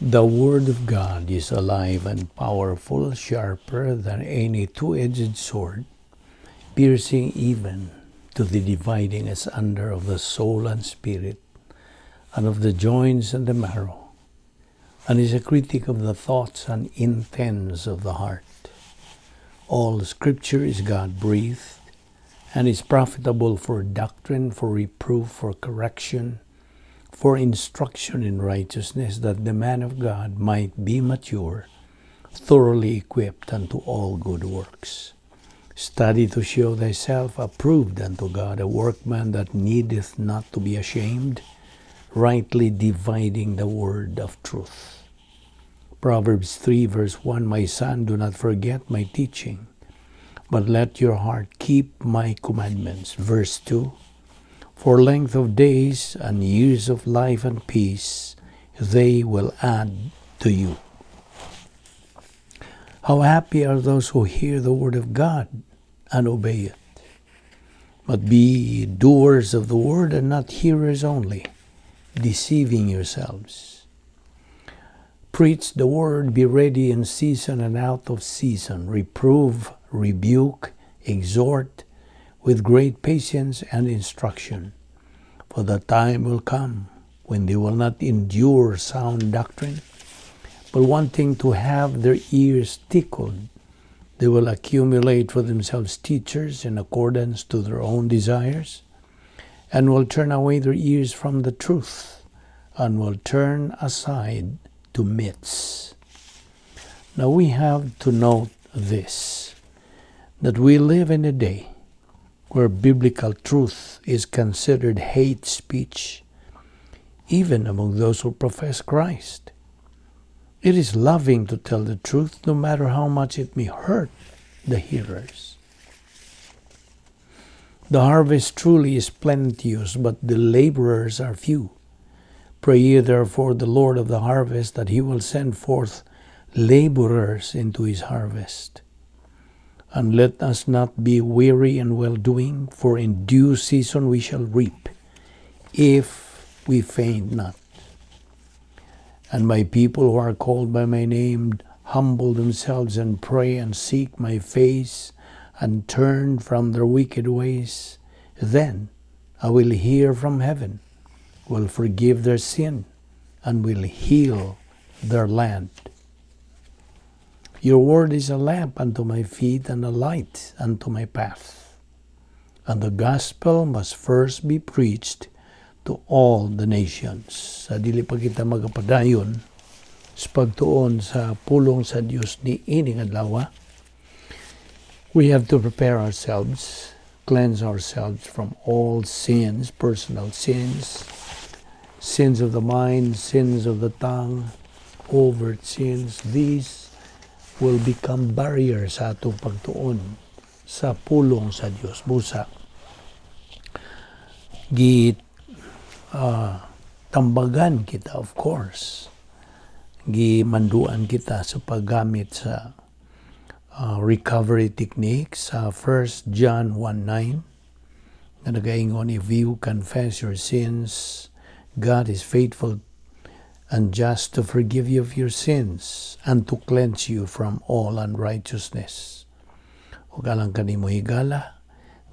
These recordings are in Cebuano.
The Word of God is alive and powerful, sharper than any two-edged sword, piercing even to the dividing asunder of the soul and spirit, and of the joints and the marrow, and is a critic of the thoughts and intents of the heart. All Scripture is God-breathed, and is profitable for doctrine, for reproof, for correction, for instruction in righteousness, that the man of God might be mature, thoroughly equipped unto all good works. Study to show thyself approved unto God, a workman that needeth not to be ashamed, rightly dividing the word of truth. Proverbs 3 verse 1: "My son, do not forget my teaching, but let your heart keep my commandments." Verse 2: "For length of days and years of life and peace, they will add to you." How happy are those who hear the word of God and obey it. But be doers of the word and not hearers only, deceiving yourselves. Preach the word, be ready in season and out of season, reprove, rebuke, exhort with great patience and instruction. For the time will come when they will not endure sound doctrine, but wanting to have their ears tickled, they will accumulate for themselves teachers in accordance to their own desires, and will turn away their ears from the truth, and will turn aside to myths. Now we have to note this, that we live in a day where biblical truth is considered hate speech, even among those who profess Christ. It is loving to tell the truth, no matter how much it may hurt the hearers. The harvest truly is plenteous, but the laborers are few. Pray ye therefore the Lord of the harvest that he will send forth laborers into his harvest. And let us not be weary in well-doing, for in due season we shall reap, if we faint not. And my people who are called by my name humble themselves and pray and seek my face and turn from their wicked ways, then I will hear from heaven, will forgive their sin, and will heal their land. Your word is a lamp unto my feet and a light unto my path. And the gospel must first be preached to all the nations. Sa dili pa kita magapadayon sa pagtuon sa pulong sa Dios ni ining adlaw, we have to prepare ourselves, cleanse ourselves from all sins, personal sins, sins of the mind, sins of the tongue, overt sins. These will become barriers sa atong pagtuon sa pulong sa Dios. Busa, gi tambagan kita, of course. Gimanduan kita sa paggamit sa recovery techniques sa 1 John 1:9 na nagaingon, "If you confess your sins, God is faithful and just to forgive you of your sins and to cleanse you from all unrighteousness." Ug alang kanimo higala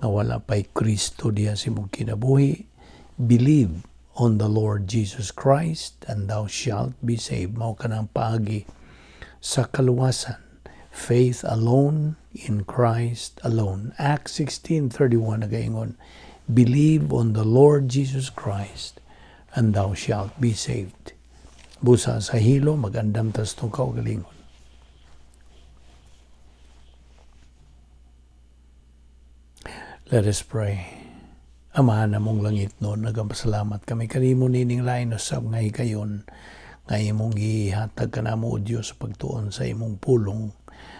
nga wala pa'y Kristo diha sa imong kinabuhi, believe on the Lord Jesus Christ and thou shalt be saved. Mao kanang paagi sa kaluwasan. Faith alone in Christ alone. Acts 16:31 nagaingon, "Believe on the Lord Jesus Christ and thou shalt be saved." Busa sa hilo, magandam tas itong kaugalingon. Let us pray. Amahan namong langit no, nagapasalamat kami kanimo nining lain usab nga higayon nga imong gihatag kanamo, O Dios, sa pagtuon sa imong pulong.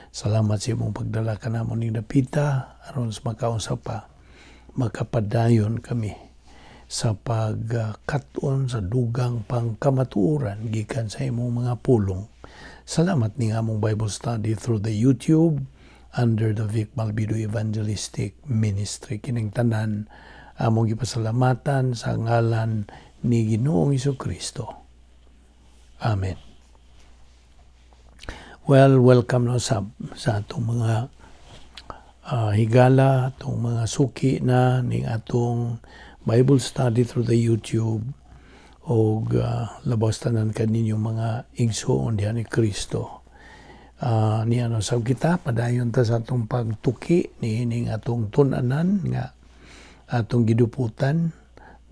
Salamat sa imong pagdala kanamo ning dapita aron sa makaunsa pa makapadayon kami sa pagkat-on sa dugang pangkamatuoran gikan sa imong mga pulong. Salamat ning among Bible study through the YouTube under the Vic Malvido Evangelistic Ministry. Kining tanan among gipasalamatan sa ngalan ni Ginoong Kristo. Amen. Well, welcome na sa atong mga higala, atong mga suki na ning atong Bible study through the YouTube og labaw tanan kaninyong mga igsoon diha ni Kristo. Niya no sab kita, padayon ta sa atong pagtuki niining atong tun-anan nga atong giduputan,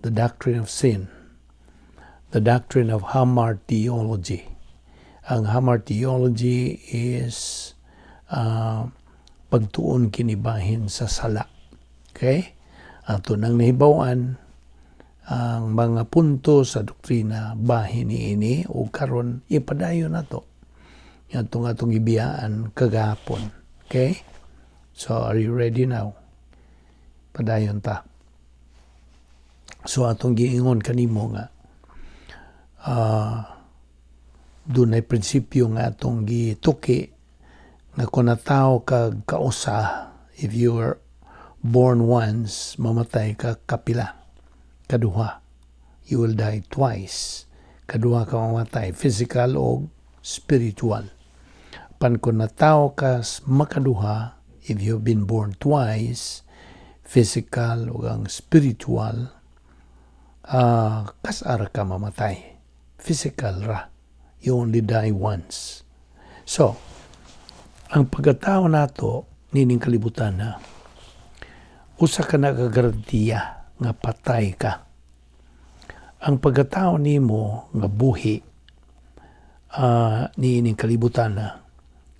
the doctrine of sin, the doctrine of hamartiology. Ang hamartiology is pagtuon kinibahin sa sala. Okay? Ato nang nahibaw-an ang mga punto sa doktrina bahin niini o karon ipadayon nato atong atong ibiyaan kagahapon. Okay? So are you ready now? Padayon ta. So atong giingon kanimo nga dunay prinsipyo nga atong gituki nga kung natawo kag kausa, if you were born once, mamatay ka kapila, kaduha. You will die twice. Kaduha ka mamatay, physical o spiritual. Pan kung natawo ka makaduha, if you have been born twice, physical o ang spiritual, kas-a ra ka mamatay. Physical ra. You only die once. So, ang pagkatao nato nining kalibutan na usa ka nagarantiya nga patay ka. Ang pagkatao nimo nga buhi niining kalibutan na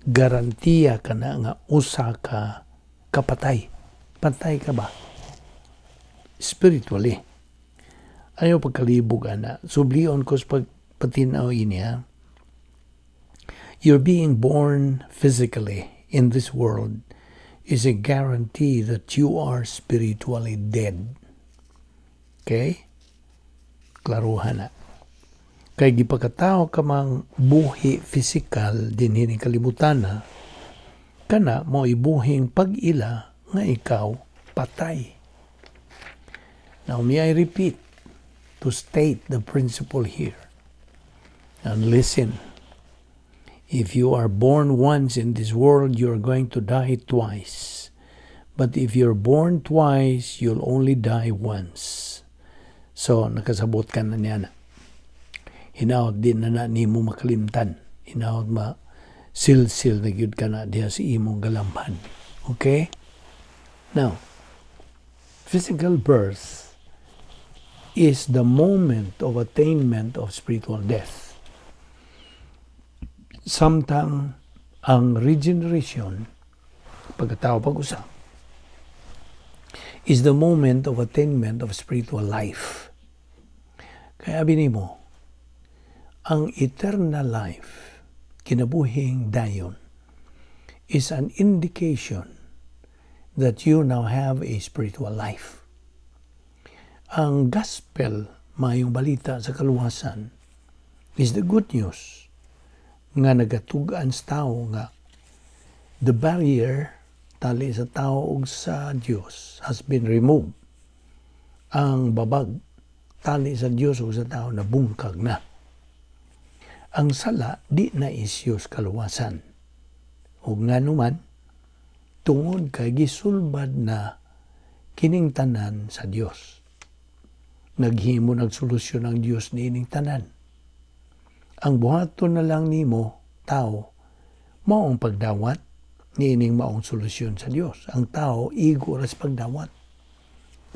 garantiya ka na nga usa ka kapatay. Patay ka ba? Spiritually. Ayaw pagkalibog ana. Sublion ko sa pagpatinaw ini ha. Your being born physically in this world is a guarantee that you are spiritually dead. Okay? Klaruhan na. Kay gipakatao ka mang buhi physical dinhi ning kalibutan na, kana mo ibuhing pag-ila nga ikaw patay. Now may I repeat to state the principle here. And listen. If you are born once in this world, you are going to die twice. But if you're born twice, you'll only die once. So, nakasabot ka na niya na. Hinaot di na na nimo makalimtan. Hinaot ma silsil na gyud ka na diha sa imong galamhan. Okay? Now, physical birth is the moment of attainment of spiritual death. Samtang ang regeneration, pagkatao pag-usap, is the moment of attainment of spiritual life. Kaya abi nimo, ang eternal life, kinabuhing dayon, is an indication that you now have a spiritual life. Ang gospel, maayong balita sa kaluwasan, is the good news nga nagatug-an sa tao nga the barrier tali sa tao ug sa Dios has been removed. Ang babag tali sa Dios ug sa tao nabungkag na. Ang sala di na isyu sa kaluwasan. Ug nganuman, tungod kay gisulbad na kining tanan sa Dios. Naghimo nagsolusyon ang Dios niining tanan. Ang buhaton na lang nimo, tao, maong pagdawat niining maong solusyon sa Dios. Ang tao igo ra sa pagdawat.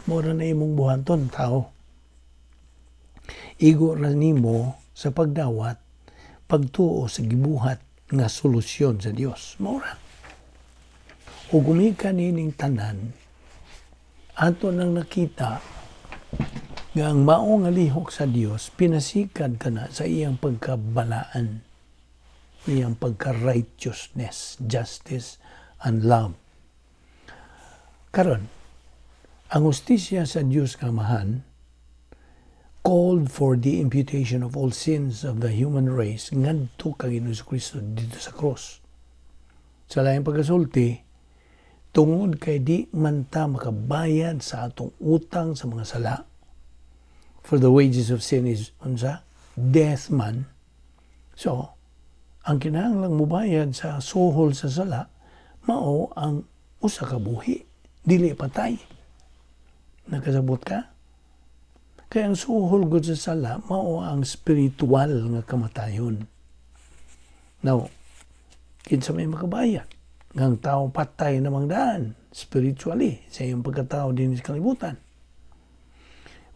Mao ra na imong buhaton, tao. Igo ra nimo sa pagdawat, pagtuo sa gibuhat nga solusyon sa Dios. Mao ra. Ug gumikan niining tanan, ato nang nakita nga ang mao nga lihok sa Dios pinasikad kana sa iyang pagkabalaan, iyang pagka-righteousness, justice, and love. Karon, ang hustisya sa Dios nga Amahan called for the imputation of all sins of the human race ngadto kang Ginoong Kristo dito sa cross. Sa laing pagkasulti, tungod kay di man ta makabayad sa atong utang sa mga sala, for the wages of sin is unsa? Death man. So, Ang kinahanglang mubayad sa suhol sa sala, mao ang usa ka buhi, dili patay. Nakasabot ka? Kaya ang suhol gud sa sala, mao ang spiritual nga kamatayon. Now, kinsa may makabayad? Ngang tao patay namang daan, spiritually, sa iyong pagkatao din sa kalibutan.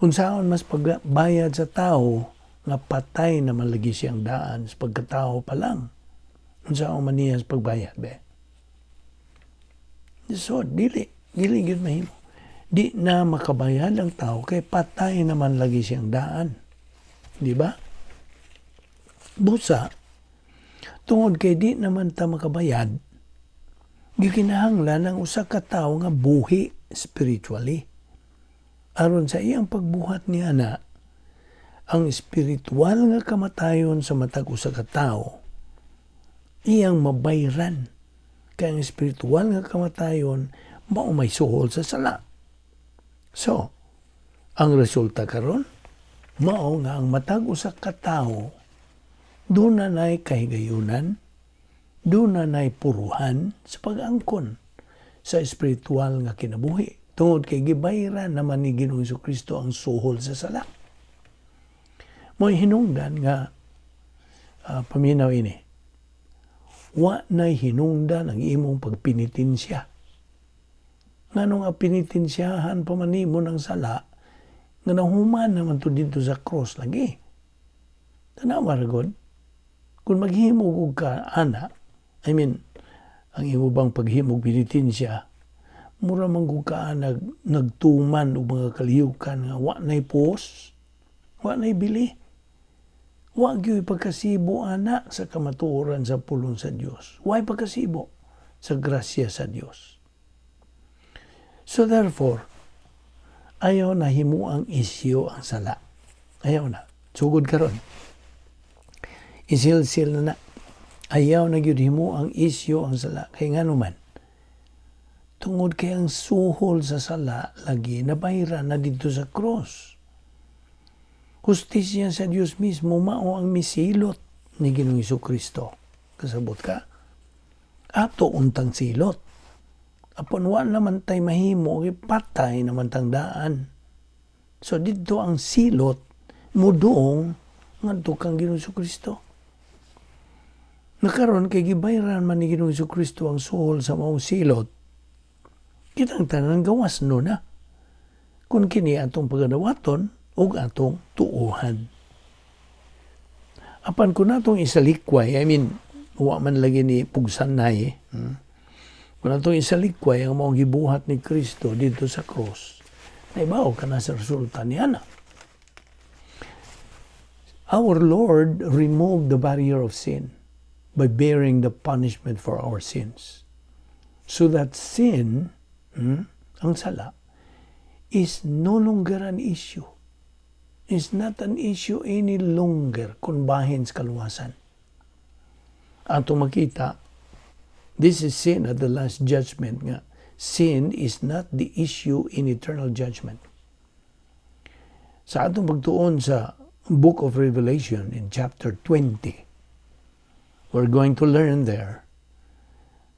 Unsaon mas pagbayad sa tao nga patay naman lagi siyang daan sa pagkatao pa lang? Unsaon man niya sa pagbayad, be? So, dili. Dili gyud mahimo. Di na makabayad ang tao kay patay naman lagi siyang daan. Di ba? Busa, tungod kay di naman ta makabayad, gikinahanglan ang usa ka tawo nga buhi spiritually. Aron sa iyang pagbuhat niya na, ang espiritual nga kamatayon sa matag usa ka tawo, iyang mabayran. Kay ang espiritual nga kamatayon, mao may suhol sa sala. So, ang resulta karon, mao nga ang matag usa ka tawo, duna nay kahigayunan, duna nay puruhan sa pag-angkon sa espiritual nga kinabuhi. Tungod kay gibayran naman ni Ginoong Kristo ang suhol sa sala. Mo'y hinungdan nga paminaw ini. Wa na'y hinungdan ang imong pagpinitensya. Ngano nga pinitensyahan pa man nimo ng sala, nga nahuman naman to dito sa cross lagi. Tanawa ra god. Kung maghimog og ka ana, I mean, ang imo bang paghimog pinitensya, mura man gud ka nagtuman og mga kalihukan nga wa na'y puos, wa na'y bili. Wa gyud pagkasibo ana sa kamatuoran sa pulong sa Dios. Wa pagkasibo sa grasya sa Dios. So therefore, ayaw na himuang isyu ang sala. Ayaw na. Sugod karon. Isilsil na na. Ayaw na gyud himuang isyu ang sala. Kay ngano man, tungod kay ang suhol sa sala lagi nabayran na dito sa cross. Hustisya sa Dios mismo mao ang misilot ni Ginoong Kristo. Kasabot ka? Ato untang silot. Apan wa naman tay mahimo, patay naman tang daan. So dito ang silot muduong ngadto kang Ginoong Kristo. Nakaron kay gibayran man ni Ginoong Kristo ang suhol sa maong silot, kitang tanan gawas no na. Kung kini atong pagadawaton ug atong tuuhan. Apan kung natong isalikway, I mean, wa man lagi ni pugsanay, Kung atong isalikway ang maong gibuhat ni Kristo dito sa cross, naibaw ka na sa resulta niya na. Our Lord removed the barrier of sin by bearing the punishment for our sins. So that sin, ang sala, is no longer an issue. Is not an issue any longer kung bahin sa kaluwasan. Atong makita, this is sin at the last judgment nga. Sin is not the issue in eternal judgment. Sa atong pagtuon sa Book of Revelation in chapter 20, we're going to learn there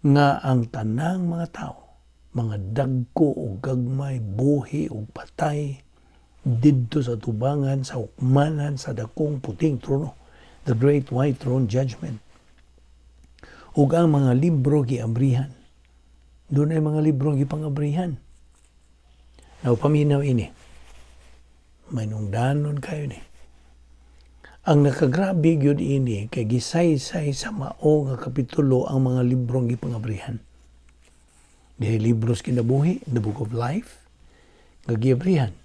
nga ang tanang mga tao, mga dagko o gagmay, buhi o patay, didto sa tubangan, sa hukmanan, sa dakong puting trono, the great white throne judgment. Ug ang mga libro giabrihan. Dunay mga libro gipangabrihan. Now, paminaw ini. May nungdanon kayo ni. Ang nakagrabe gyud ini kay gisaysay sa mao nga kapitulo ang mga librong gipangabrihan. Dihay libros kinabuhi, the Book of Life, nga giabrihan.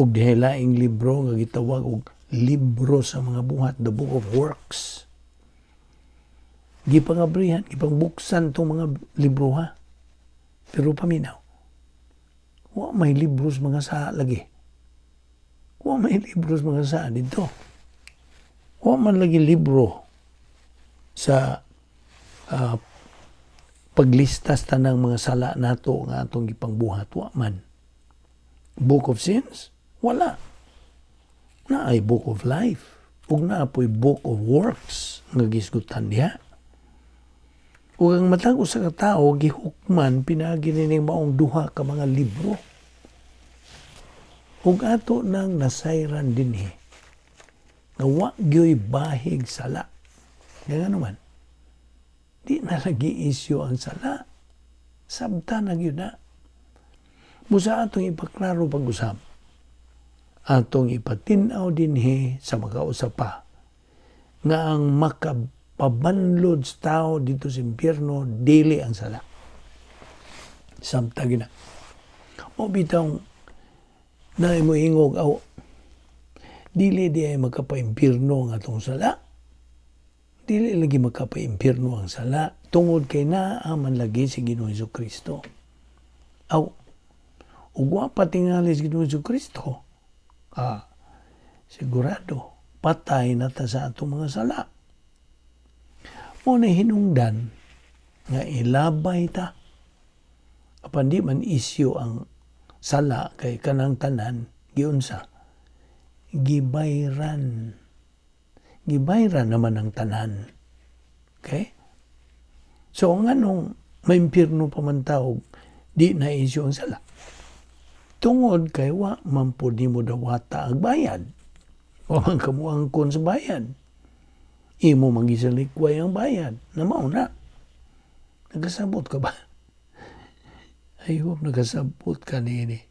Ug dihay laing libro nga gitawag og libro sa mga buhat, the Book of Works. Gipangabrihan, gipangbuksan tong mga libro ha. Pero paminaw, wa may libros mga sa lagi. Wa may libros mga sa dito. Wa man lagi libro sa paglistas tanang mga sala nato nga atong gipangbuhat. Wa man. Book of Sins? Wala. Naay Book of Life. Ug naa po'y Book of Works. nga gisgutan diha. Ug ang matag usa ka tawo gihukman pinaagi nining maong duha ka mga libro. Ug ato nang nasayran dinhi nga wa gyoy bahig sala. Kaya nga naman, di na lagi isyu ang sala. Sabta na gyud na. Busa atong ipaklaro pag-usab. Atong ipatin-aw dinhi sa makausa pa nga ang makapabanlod sa tao didto sa impyerno dili ang sala. Sabta gina. O bitaw na mo ingog aw dili di ay magkapaimpirno ang atong sala. Dili lagi magkapaimpirno ang sala tungod kay naa man lagi si Ginoong Kristo. Aw, ug wa pa tingali si Ginoong Kristo. Ah, sigurado patay na ta sa atong mga sala. Mao na hinungdan nga ilabay ta. Apan di man isyu ang sala kay kanang tanan giunsa, gibayran. Gibayran naman ang tanan. Okay? So, nganong maimpirno pa man tawag, di na isyu ang sala? Tungod kay wa man pud nimo dawata ang bayad. Wa man ka moangkon sa bayad. Imo man gisalikway ang bayad. Na mao na. Nagasabot ka ba? I hope nagasabot ka niini.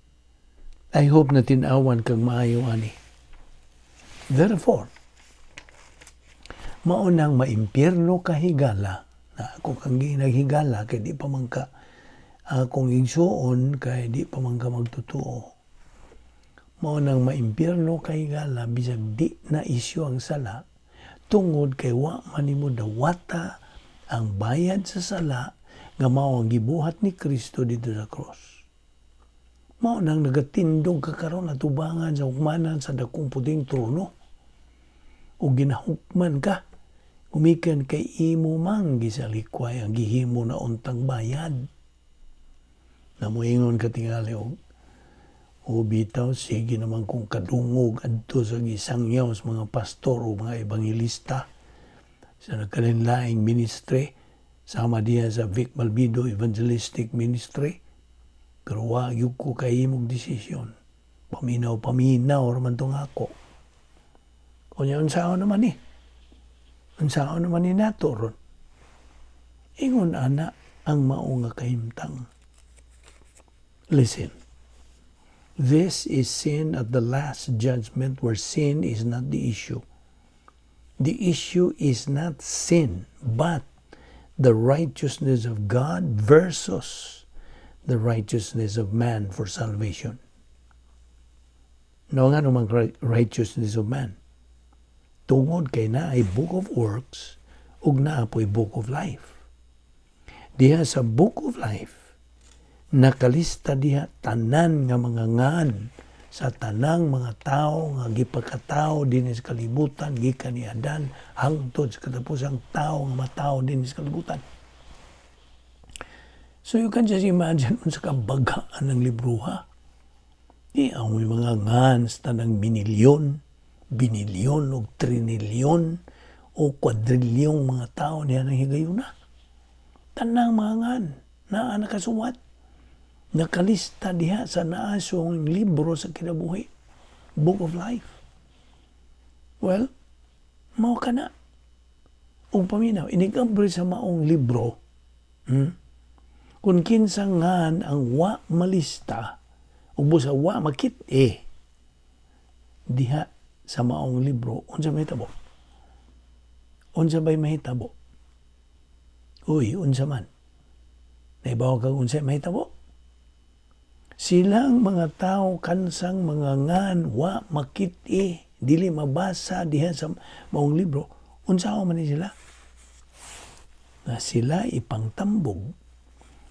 I hope na tin-awan kang maayo ani. Therefore, mao nang maimpyerno ka higala, na ako kang ginaghigala kay di pa man ka akong igsuon, kay di pa man ka magtotoo. Mao nang maimpyerno ka higala bisag di na isyu ang sala tungod kay wa man nimo dawata ang bayad sa sala nga mao ang gibuhat ni Kristo didto sa cross. Mao nang nagatindog ka karon atubangan sa hukmanan sa dakong puting trono. O ginahukman ka gumikan kay imo mang gisalikway ang gihimo na untang bayad. Namuingon ka tingali og o bitaw sige naman kung kadungog adto sa gisangyaw sa mga pastor o mga ebanghelista sa nagkalainlaing ministry, sama diha sa Vic Malvido Evangelistic Ministry, pero wa gyud ko kahimog desisyon. Paminaw paminaw ra man tong ako. Unya unsaon naman ni? Unsaon naman ni nato ron? Ingon ana ang mao nga kahimtang. Listen. This is sin at the last judgment, where sin is not the issue. The issue is not sin, but the righteousness of God versus the righteousness of man for salvation. No, nga naman righteousness of man? Tungod kay naay book of works ug naa po'y book of life. Diha sa book of life, nakalista diha tanan nga mga ngan sa tanang mga tao nga gipakatao dinhi sa kalibutan gikan ni Adan hangtod sa katapusang tao nga matawo dinhi sa kalibutan. So you can just imagine unsa ka bagaan ang libroha. Di ang may mga ngan sa tanang minilyon, binilyon o trinilyon o kwadrilyong mga tao niya ng higayuna. Tanang mga ngan naa nakasuwat. Nakalista diha sa naasong libro sa kinabuhi. Book of Life. Well, mao ka na. Ug paminaw, inigabri sa maong libro, Kung kinsa ngan ang wa malista, ug busa wa makit-e diha sa maong libro, unsa mahitabo? Unsa bay mahitabo? Uy, unsa man? Naibaw kag unsa mahitabo? Silang mga tao kansang mga ngan wa makit-e, dili mabasa diha sa maong libro, unsa man ni sila? Na sila ipangtambog,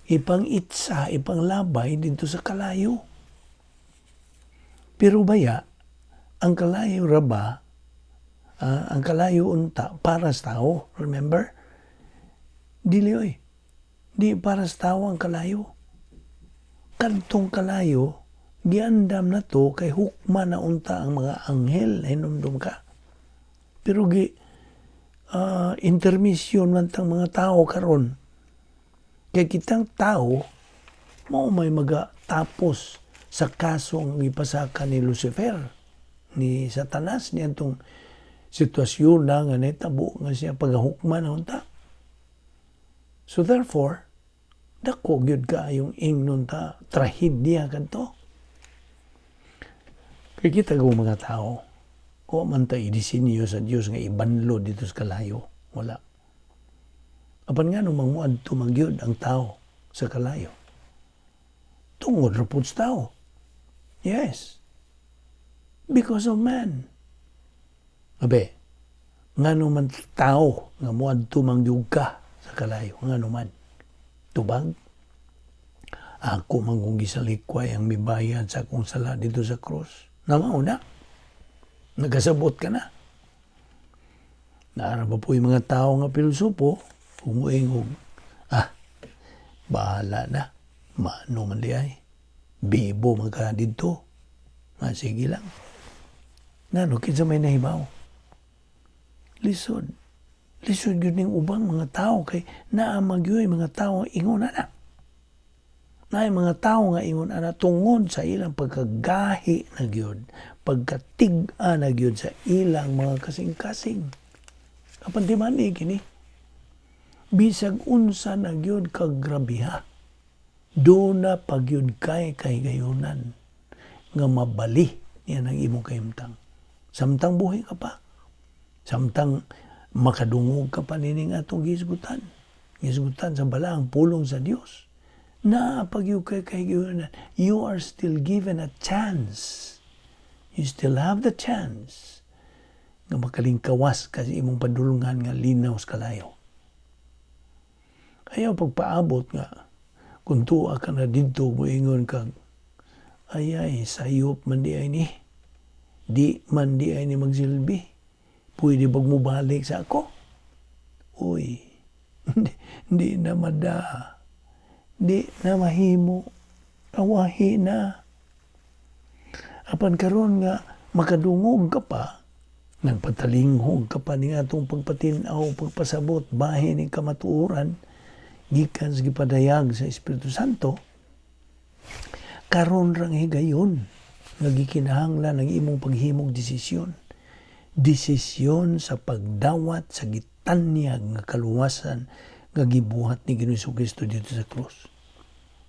ipang-itsa, ipanglabay didto sa kalayo. Pero baya, ang kalayo ra ba, ang kalayo unta para sa tao, remember? Dili oy. Di para sa tao ang kalayo. Kadtong kalayo, giandam na to kay hukma na unta ang mga anghel, hinumdum ka. Pero gi Intermission man tang mga tao karon. Kay kitang tao mao may magatapos sa kaso ang ipasaka ni Lucifer, ni Satanas, niadtong sitwasyon na nga nahitabo nga siya pagahukman na unta. So therefore, dako gyud kaayong ingnon ta trahedya kadto. Kay kita ko mga tao, wa man ta idisenyo sa Dios nga ibanlo dito sa kalayo. Wala. Apan ngano mang moadto man gyud ang tao sa kalayo? Tungod ra pud sa tao. Yes. Because of man. Abe, ngano man tao nga moadto man gyud ka sa kalayo? Ngano man? Tubag? Ako man kung gisalikway ang mibayad sa akong sala dito sa krus. Namao na. Nagkasabot ka na. Naara pa po yung mga tao nga pilosopo, umuingog, "Bahala na, maano man di ay, bibo man ka dito, sige lang." Ngano, kinsa may nahibaw? Lisod. Lisod yun ning ubang mga tao kay naa magyuy mga tao ingon ana. Naay mga tao nga ingon ana tungod sa ilang pagkagahi na gyud, pagkatig-a na gyud sa ilang mga kasing-kasing. Apan di man ni kini. Bisag unsa na gyud kagrabiha, duna pa gyud kay kahigayunan nga mabali niya ng imong kahimtang. Samtang buhi ka pa. Samtang makadungog ka pa nining atong gisgutan. Gisgutan sa balaang pulong sa Dios. Na pag kay kahigayunan, you are still given a chance. You still have the chance nga makalingkawas ka sa imong padulungan nga linaw sa kalayo. Ayaw pagpaabot nga kung tuwa ka na didto, moingon kag, "Ay ay, sayop man di ay ni. Di man di ay ni magsilbi. Pwede bag mobalik sa ako?" Uy, hindi, hindi na mada. Di na mahimo. Awahi na. Apan karon nga makadungog ka pa, nagpatalinghog ka pa ni atong pagpatin-aw, pagpasabot, bahin ni kamatuoran, gikan sa gipadayag sa Espiritu Santo, karon rang higayon nga gikinahanglan ang imong paghimog desisyon. Desisyon sa pagdawat sa gitanyag nga kaluwasan nga gibuhat ni Ginoong Kristo dito sa krus.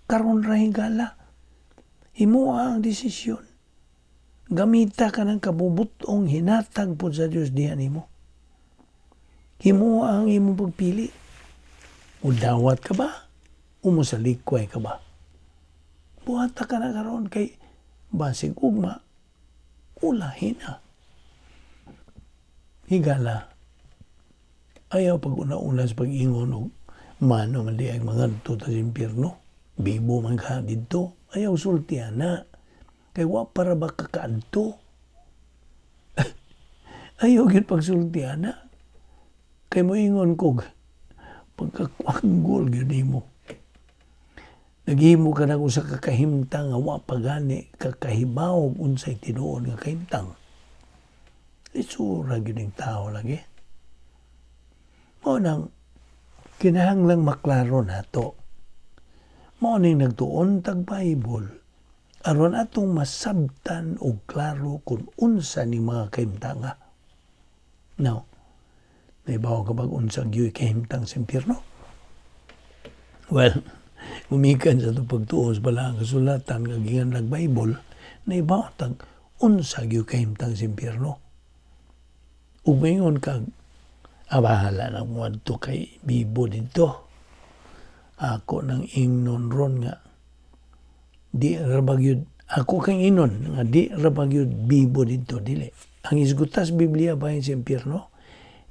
Karon ra higala. Himoa ang desisyon. Gamita ka ng kabubutong hinatag po sa Dios diha nimo. Himoa ang imong pagpili. Udawat ka ba? O mosalikway ka ba? Buhata ka na karon kay basig ugma, ulahin na. Higala, ayaw pag una-una sa pag-ingon og mano man di ay mangadto ta sa impyerno. Bibo man ka didto. Ayaw sultian na. Kay wa para ba kakaadto? Ayaw gyud pagsultian na. Kay moingon kog pagkakwanggol gyud nimo. Naghimo ka na usa ka kahimtang nga wa pa gani kakahibaw unsay tinuod nga kahimtang. Itsura gyud ning tao lagi. Mao nang kinahanglang maklaro nato. Mao ning nagtuon tag Bible aron atong masabtan og klaro kung unsa ni mga kahimtanga. Now, naibaw ka bag unsa gyud kahimtang sa impyerno? Well, gumikan sa atong pagtuo sa balaang kasulatan nga gikan Bible, naibaw tag unsa gyud kahimtang sa impyerno. Ug maingon kag, "Bahala na moadto kay bibo didto. Ako nang ingnon ron nga di ra ba gyud, ako kang ingnon nga di ra ba gyud bibo didto." Dili. Ang isgutas Biblia bahin sa impyerno,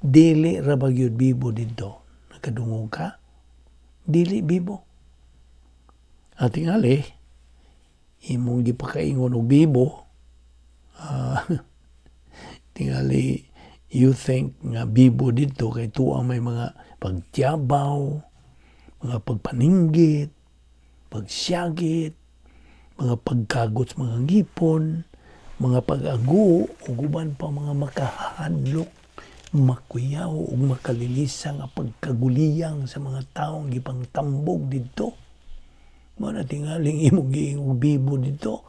dili ra ba gyud bibo didto. Nakadungog ka? Dili bibo. At tingali, imong gipakaingon og bibo, tingali you think nga bibo didto kay tuwa may mga pagtiyabaw, mga pagpaninggit, pagsyagit, mga pagkagot sa mga ngipon, mga pag-ago, ug uban pa mga makahadlok Makuyaw ug makalilisa nga pagkaguliyang sa mga taong gipangtambog didto. Mao na tingaling imong giingong bibo didto.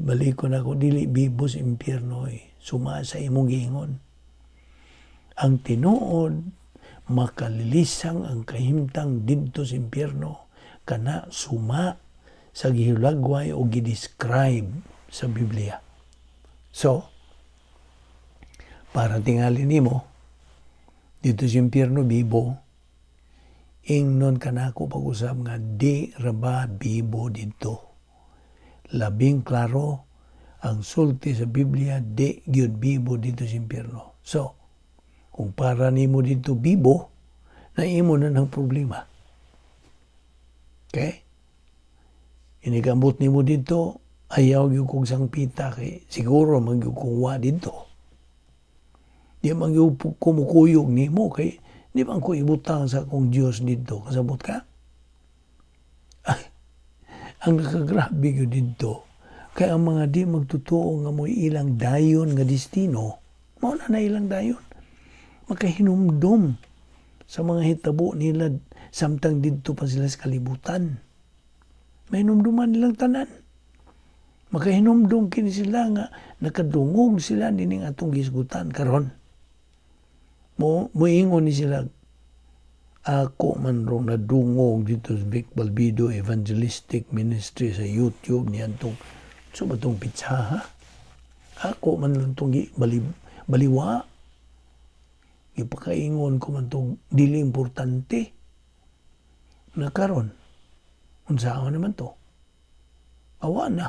Balikon ako, dili bibo sa impyerno eh. Suma sa imong giingon. Ang tinuod, makalilisang ang kahimtang didto sa impyerno kana suma sa gihulagway o gidescribe sa Biblia. So, para tingali nimo didto sa impyerno bibo, ingnon kanako pag-usab nga di ra ba bibo didto. Labing klaro ang sulti sa Biblia, di gyud bibo didto sa impyerno. So, kung para nimo didto bibo, na imo na ng problema. Okay? Inig ambot nimo didto, ayaw gyud kog sangpita kay siguro man gyud kong wa didto. Di man gyud kumukuyog nimo kay di man ko ibutang sa akong Dios didto. Kasabot ka? Ay, ang nakagrabe gyud didto kay ang mga di magtotoo nga mo'y ilang dayon nga destino, mao na na ilang dayon. Makahinumdom sa mga hitabo nila samtang didto pa sila sa kalibutan. Mahinumduman nilang tanan. Makahinumdum kini sila nga nakadungog sila nining atong gisgutan karon. Mo moingon ni sila, "Ako man rong nadungog didto sa Vic Balbido Evangelistic Ministry sa YouTube niadtong so ba tong pitsa ha? Ako man lang tong bali, baliwa. Ipakaingon ko man tong dili importante. Na karon, unsaon naman to? Awa na.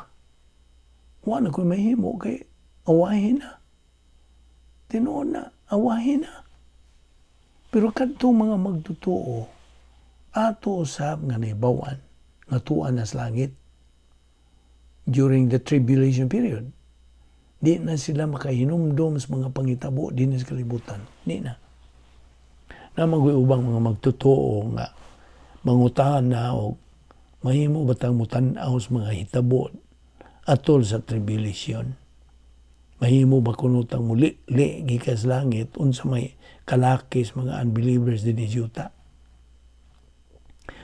Wa na ko'y mahimo kay awahin na. Tinuod na, awahin na." Pero kadtong mga magtotoo, ato usab nga nahibaw-an, nga tuan na sa langit during the tribulation period. Di na sila makahinumdom sa mga pangitabo din sa kalibutan. Di na. Naa man ubang mga magtotoo nga mangutahan na og mahimo ba tang mutan-aw sa mga hitabo atol sa tribulation? Mahimo ba kuno tang muli li gikan sa langit unsa may kalakis mga unbelievers din yuta?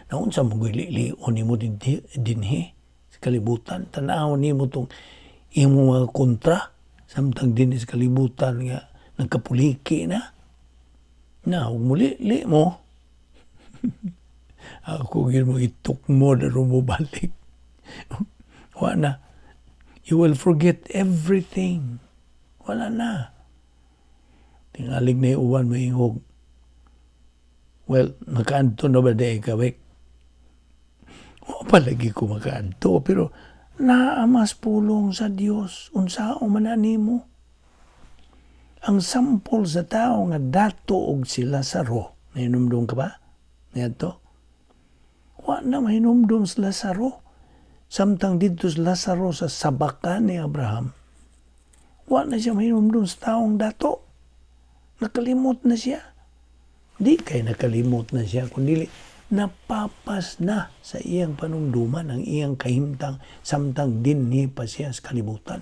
Na unsa mo lilion nimo dinhi sa kalibutan? Tan-aw nimo tong imong mga kontra samtang dinhi sa kalibutan nga nagkapuliki na. Na ug muli li mo. Ako gyud mo itukmo na mo balik. Wa na. You will forget everything. Wala na. Tingalig na uban mo ingog. "Well, makaadto na ba diay ka, Vic?" Wa pa lagi ko makaadto, pero naa mas pulong sa Dios. Unsaon man na nimo? Ang sampol sa tao nga dato og si Lazaro. Nahinumdum ka ba? Niadto? Wa na mahinumdum si Lazaro. Samtang didto si Lazaro sa sabakan ni Abraham, wa na siya mahinumdum sa taong dato. Nakalimot na siya. Di kay nakalimot na siya, kundi napapas na sa iyang panumduman ang iyang kahimtang samtang dinhi pa siya sa kalibutan.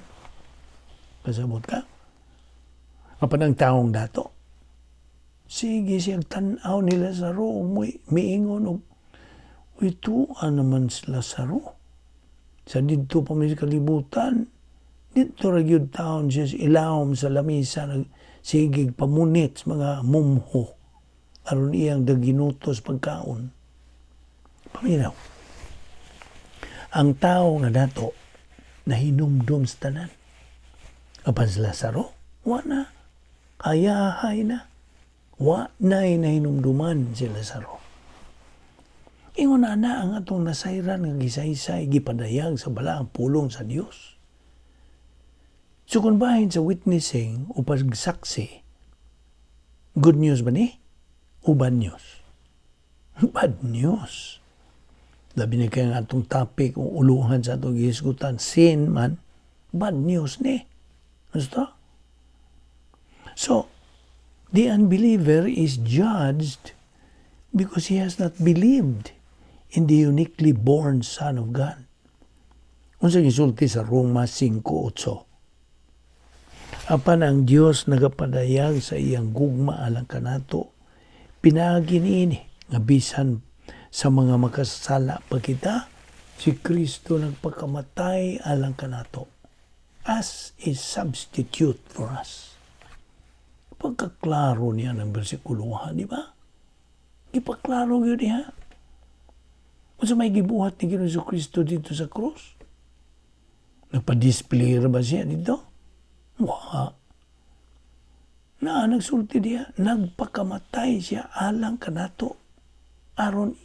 Kasabot ka? Apan ang taong dato, sige siyang tan-aw ni Lazaro, miingon og, "Uy, tuwa naman si Lazaro. Sa didto pa mi sa kalibutan, didto ra gyud taon siya sa ilawom sa lamisa nagsigig pamunit sa mga mumho aron iyang daginutos pagkaon." Paminaw. Ang tao nga dato nahinumdum sa tanan. Apan si Lazaro, wa na. Hayahay na. Wa na'y nahinumduman si Lazaro. Ingon na na ang atong nasayran nga gisaysay, gipadayag sa balaang pulong sa Dios. So kung bahin sa witnessing o pagsaksi, good news ba ni? O bad news? Bad news. Labi na kaya ang atong topic o uluhan sa atong gihisgutan, sin man, bad news ni. Gusto? So, the unbeliever is judged because he has not believed in the uniquely born Son of God. Unsa gisulti sa Roma 5:8? Apan ang Dios nagapadayag sa iyang gugma alang kanato pinaagi niini nga bisan sa mga makasala pa kita, si Kristo nagpakamatay alang kanato as a substitute for us. Pagkaklaro niya ng bersikulo, ha, di ba? Gipaklaro gyud niya. Unsa may gibuhat ni Ginoong Kristo dito sa krus? Nagpa-display ra ba siya dito? Wa. Na nagsulti diya, nagpakamatay siya alang kanato aron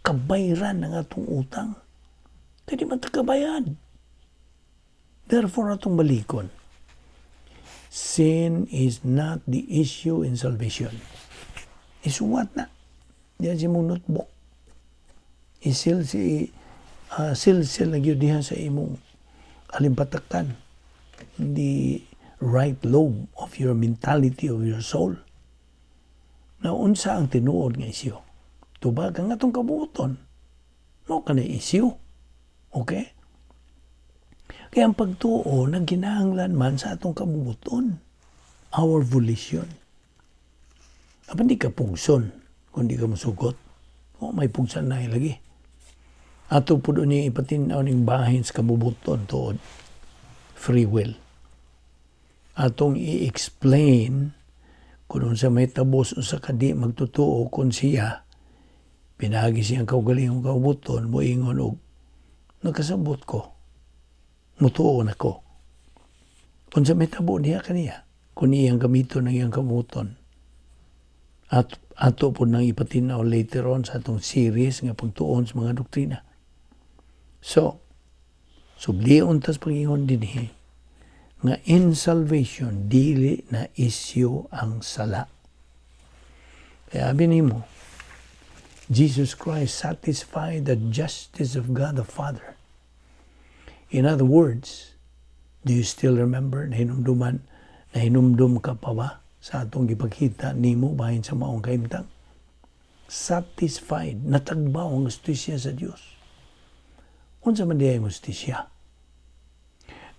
kabayran ang atong utang. Kaya di man ta kabayad. Therefore, atong balikon. Sin is not the issue in salvation. Isuwat na. Diyan sa imong notebook. Isil si silsil na gyud diha sa imong alimpatakan. The right lobe of your mentality, of your soul. Na unsa ang tinuod nga isyu? Tubag ang atong kabuoton. Mao kanay isyu. Okay? Kaya ang pagtuo nagkinahanglan man sa atong kabubuton. Our volition. Apan di ka pugson kung di ka musugot. O may pugsan na lagi. Ato po doon yung ipatin-aw ning bahin sa kabubuton tuod. Free will. Atong i-explain kung unsa may tabos, unsa ka di magtotoo, kung siya pinagi siyang kaugalingong kabubuton moingon og nakasabot ko, mutuo na ko. Unsa may tabo niya kaniya kung iyang gamiton ang iyang kabubuton? At ato po nang ipatin-aw later on sa atong series nga pagtuon sa mga doktrina. So, sublion tas pag-ingon dinhi nga in salvation dili na issue ang sala. Kaya abi nimo, Jesus Christ satisfied the justice of God the Father. In other words, do you still remember, nahinumduman, nahinumdum ka pa ba sa atong gipakita nimo bahin sa maong kahimtang? Satisfied, natagbaw ang hustisya sa Dios. Unsa man diay ang hustisya?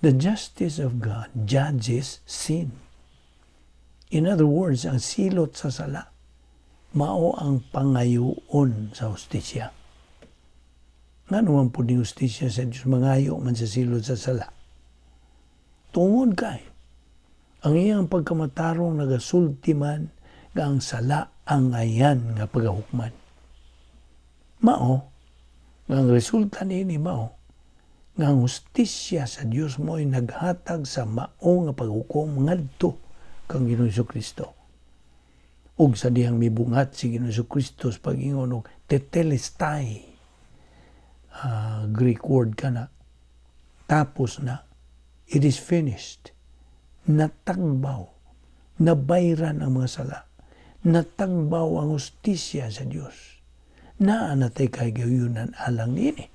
The justice of God judges sin. In other words, ang silot sa sala, mao ang pangayoon sa hustisya. Ngano man pud ni hustisya sa Diyos mangayo man sa silot sa sala? Tungod kay ang iyang pagkamatarong nagasulti man nga ang sala ang ayan nga pagahukman. Mao, nga ang resulta niini mao, nga ang hustisya sa Dios mo'y naghatag sa mao nga paghukom ngadto kang Ginoong Kristo. Ug sa dihang mibungat si Ginoong Kristo sa pag-ingon og tetelestai, Greek word kana, tapos na, it is finished. Natagbaw, nabayran ang mga sala, natagbaw ang hustisya sa Dios. Naa na tay kahigayunan alang niini.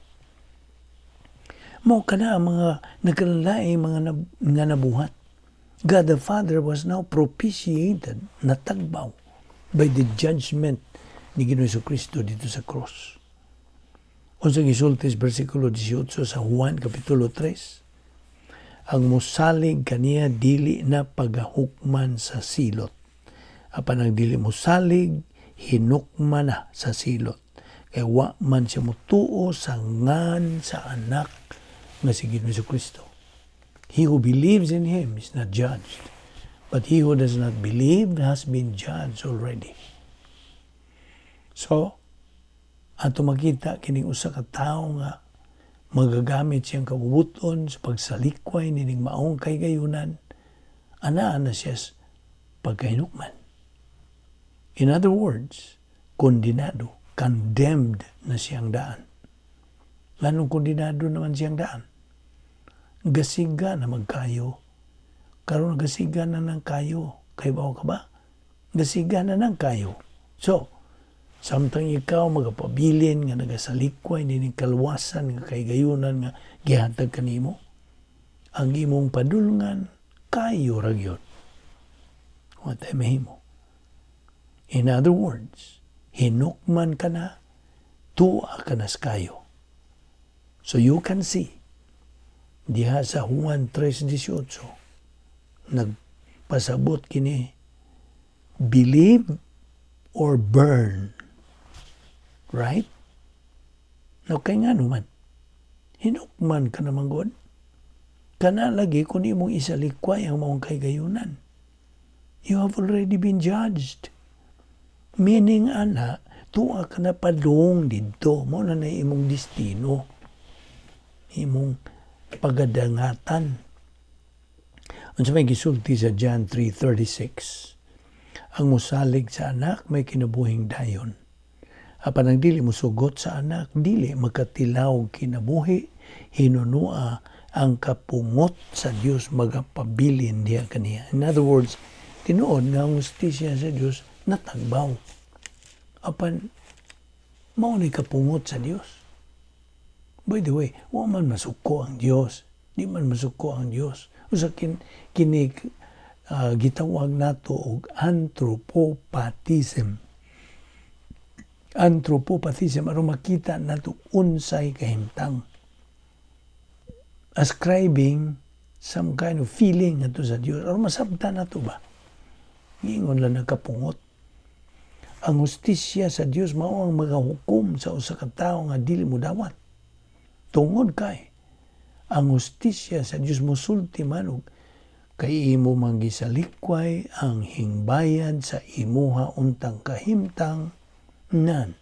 Mao kana ang mga nagkalalaing mga nga nabuhat. God the Father was now propitiated, natagbaw by the judgment ni Ginoong Kristo dito sa cross. Unsa gisulti sa bersikulo 18 sa Juan Kapitulo 3? Ang musalig kaniya dili na pagahukman sa silot. Apan ang dili musalig, hinukman na sa silot. Kay wa man siya mutuo sa ngan sa Anak nga si Ginoong Kristo. He who believes in Him is not judged, but he who does not believe has been judged already. So, ato makita kining usa ka tawo nga magagamit siyang kabubuton sa pagsalikway nining maong kahigayunan, anaa na siya sa pagkahinukman. In other words, kondinado, condemned na siyang daan. Nganong kondinado naman siyang daan? Gasiga na magkayo. Karon gasiga na ng kayo. Kahibaw ka ba? Gasiga na ng kayo. So, samtang ikaw magapabilin nga nagasalikway nining kalwasan nga kahigayunan nga gihatag kanimo, ang imong padulngan kayo ra gyud. Wa tay mahimo. In other words, hinukman ka na, tuwa ka na sa kayo. So you can see, diha sa Juan 3.18, Nagpasabot kini, believe or burn. Right? No, kay ngano man? Hinukman ka naman god. Kana lagi kung imong isalikway ang maong kahigayunan. You have already been judged. Meaning, ana, tuwa ka na padung didto. Mao na na imong destino. Imong pagadangatan. Unsa may gisulti sa John 3:36? Ang musalig sa Anak may kinabuhing dayon. Apan ang dili musugot sa Anak, dili makatilaw kinabuhi, hinunua ang kapungot sa Dios magapabilin diha kaniya. In other words, tinuod nga ang hustisya sa Dios natagbaw. Apan mao ni kapungot sa Dios. By the way, wa man masuko ang Dios. Di man masuko ang Dios. Usa kini gitawag nato og anthropopathism. Anthropopathism aron makita nato unsay kahimtang. Ascribing some kind of feeling ato sa Dios aron masabtan nato ba. Giingon lang nagkapungot. Ang hustisya sa Dios mao ang magahukom sa usa ka tawo nga dili mo dawat. Tungod kay ang hustisya sa Dios mosulti man og kay imo man gisalikway ang hingbayad sa imuha untang kahimtang nan.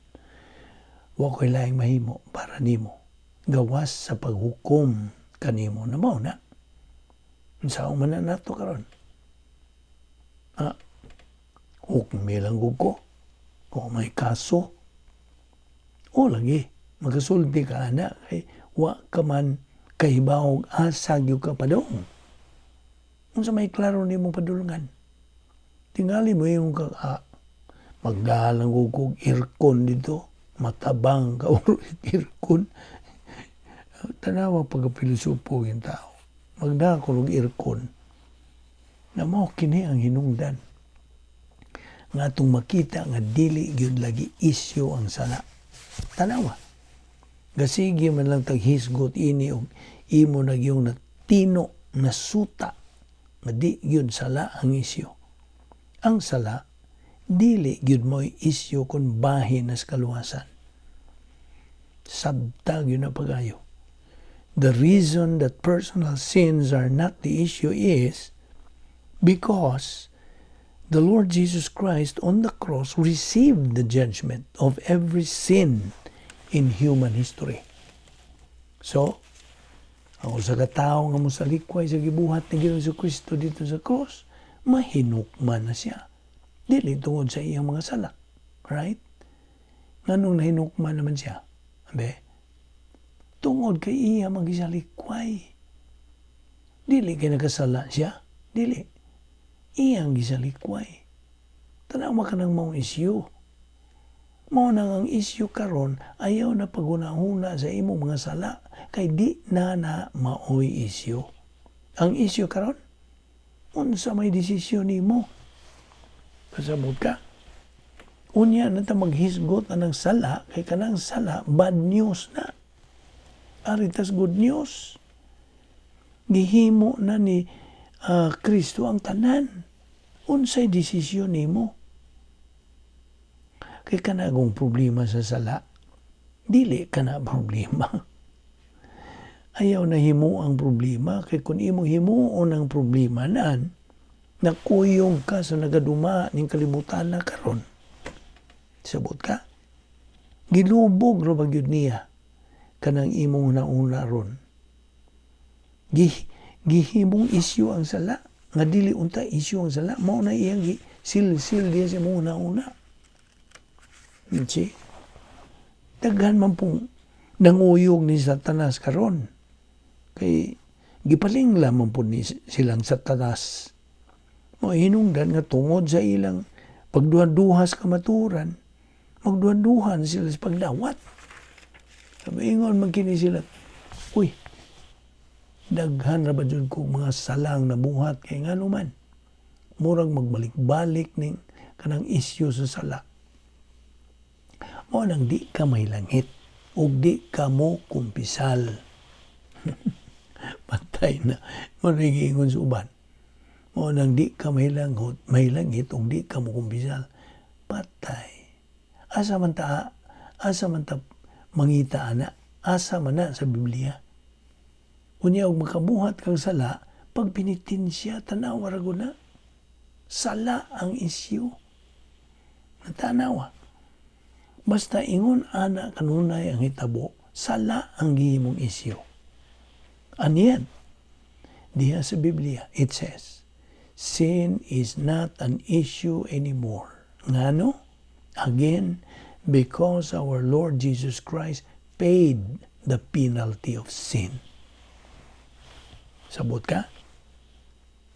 Wa ko'y laing mahimo para nimo gawas sa paghukom kanimo na mao na. Unsaon man na nato karon? Ah, hukmi lang gud ko. Kung may kaso, o lagi, magasulti ka ana, kay wa ka man kahibawog asa gyud ka padung. Unsa may klaro nimo padulungan? Tingali mo yung ka, magdalang ko og aircon dito, matabang ka aircon. Tanawa pagkapilosopo yung tao. Magdala ko og aircon. Na mao kini ang hinungdan nga atong makita nga dili gyud lagi isyu ang sala. Tanawa. Gasige man lang taghisgot ini og imo na gyung natino, nasuta nga di gyud sala ang isyu. Ang sala dili gyud mo'y isyu kung bahin na sa kaluwasan. Sabta gyud na pagayo. The reason that personal sins are not the issue is because the Lord Jesus Christ on the cross received the judgment of every sin in human history. So, ang usa ka tawo nga mosalikway sa gibuhat ni Ginoong Kristo dito sa cross, mahinukman na siya. Dili tungod sa iyang mga sala. Right? Nganong nahinukman naman siya? Abe? Tungod kay iya magisalikway. Dili kay nakasala siya. Dili. Iyang gisalikway. Tanaw ka ng maong isyu. Mao nang ang isyu karon, ayaw na paghuna-huna sa imong mga sala kay di na na maoy isyu. Ang isyu karon, unsa may desisyon nimo? Kasabot ka? Unya na ta maghisgot anang sala kay kanang sala bad news na. Ari tas good news. Gihimo na ni Kristo ang tanan. Unsay desisyon nimo? Kay kanagong problema sa sala, dili ka na problema. Ayaw na himo ang problema kay kung imo himuon ang problema nan, nakuyog ka sa nagaduma ning kalibutan na karon. Sabot ka? Gilubog ra ba gyud niya kanang imong nauna ron? Gihimong isyu ang sala nga dili unta isyu ang sala, mao na iyang gi silsil diya sa imong nauna. See? Daghan man pong nanguyog ni Satanas karon. Kay gipalingla man po ni silang Satanas. Mo hinungdan nga tungod sa ilang pagduha-duha sa kamaturan, magduha-duha na sila sa pagdawat. Sabi, ingon man kini sila, "Uy, daghan ra ba jud ko mga salang nabuhat?" Kay ngano man, murag magbalik-balik ning kanang isyu sa sala. Mao nang di ka may langit ug di ka mo kumpisal. Patay na. Mo giingon sa uban. Mao nang di ka mahilanghot, mahilangit ung di ka mokumpisal. Patay. Asa man ta asa man ta mangita ana? Asa man na sa Biblia? Unya og makabuhat kang sala, pag penitensya, tanawa ra gud na. Sala ang isyu. Tanawa. Basta ingon ana kanunay ang hitabo, sala ang gihimong isyu. And yet, diha sa Biblia, it says, sin is not an issue anymore. Ngano? Again, because our Lord Jesus Christ paid the penalty of sin. Sabot ka?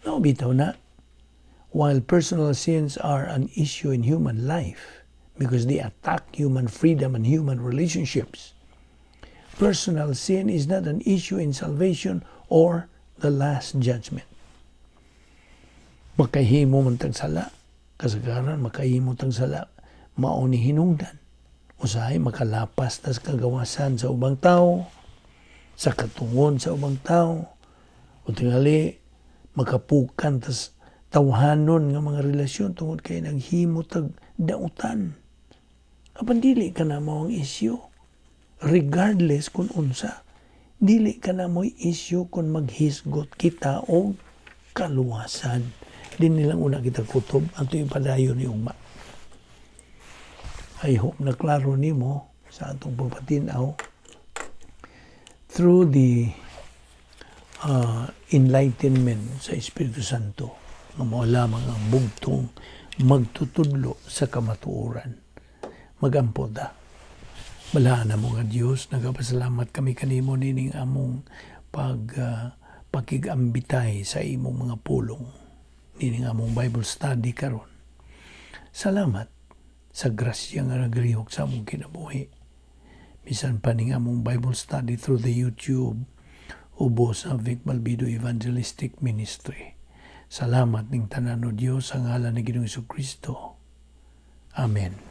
No, bitaw na. While personal sins are an issue in human life because they attack human freedom and human relationships, personal sin is not an issue in salvation or the Last Judgment. Makahimo man tag sala, kasagaran makahimo tag sala, mao ni hinungdan. Usahay makalapas tas kagawasan sa ubang tao, sa katungon sa ubang tao, o tingali makapukan tas tawhanon nga mga relasyon tungod kay naghimo tag dautan. Apan dili ka na mao ang isyu. Regardless kung unsa, dili ka na mo'y isyu kung maghisgot kita og kaluwasan. Dinhi lang una kita kutob, ato ipadayon ni ugma. I hope na klaro nimo sa atong pagpatin-aw through the enlightenment sa Espiritu Santo nga mao lamang ang bugtong magtutudlo sa kamatuoran. Magampo ta. Balaan mo nga Dios, nagapasalamat kami kanimo nining among pag pakigambitay sa imong mga pulong nining among Bible study karon. Salamat sa grasya nga nagrihok sa among kinabuhi. Bisan pa ning among Bible study through the YouTube ubo sa Vic Balbido Evangelistic Ministry. Salamat ning tanan, O Dios, sa ngalan ni Ginoong Kristo. Amen.